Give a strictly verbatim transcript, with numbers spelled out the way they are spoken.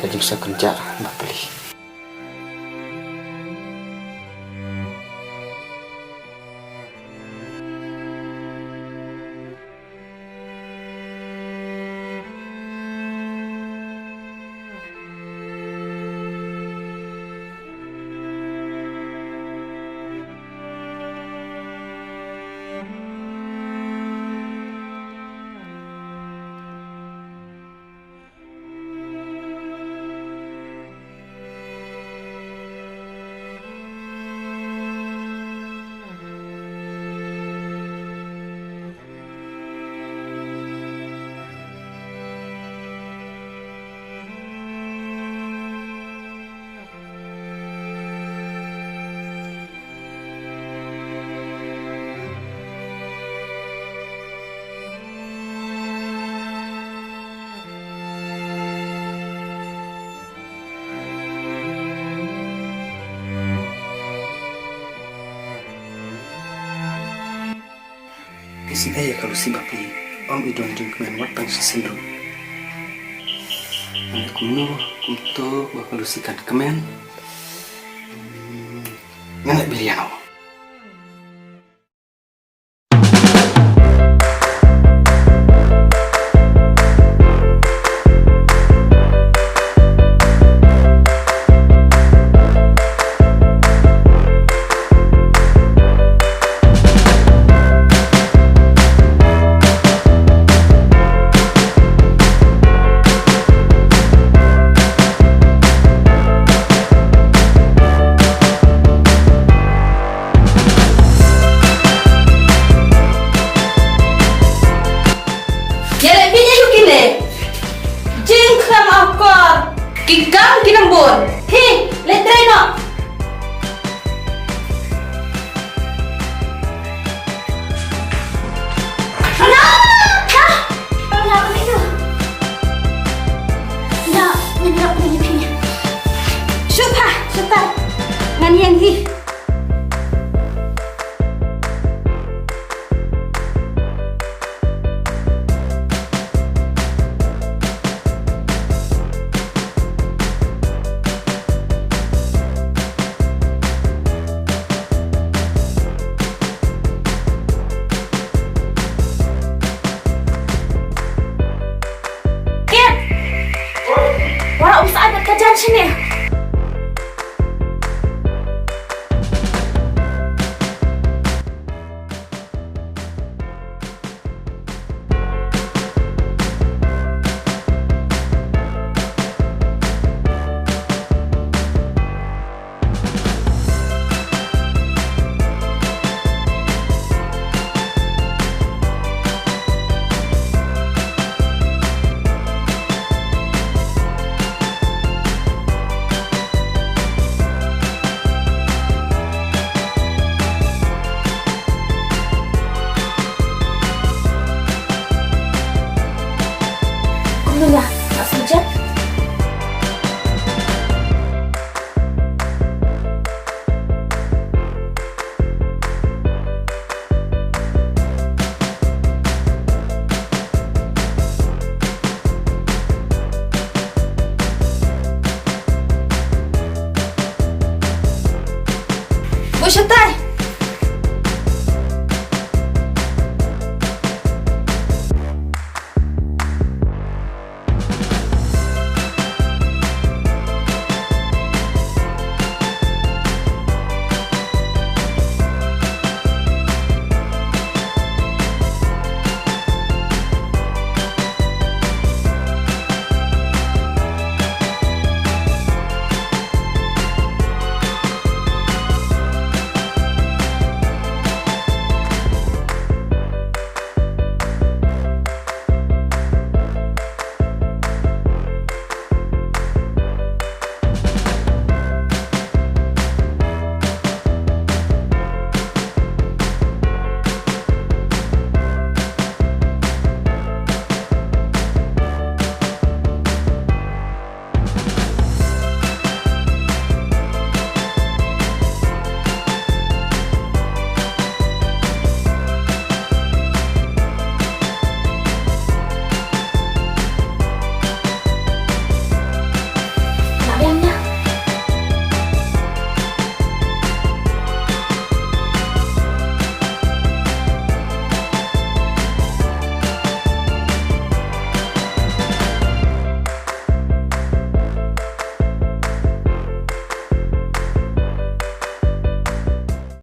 Jingsa kynjah bapli. Phi sngew ïa ka Lucy bapli, ym i don jingkmen wat tang shisien ruh. Ngan leh kumno kumto ba ka Lucy kan kmen? Hmm, ngan leh biryano. Ïa leh beiñ aïu kine? Jingkhlam akor. Ki kam ki nang bun. Hi, leh trei noh. Shu pha, shu pha. Ngan ïeng hi. Kit! Wara um sa'at bad ka jan shane. Kumno nga, nga sngewjep? Buh shatai.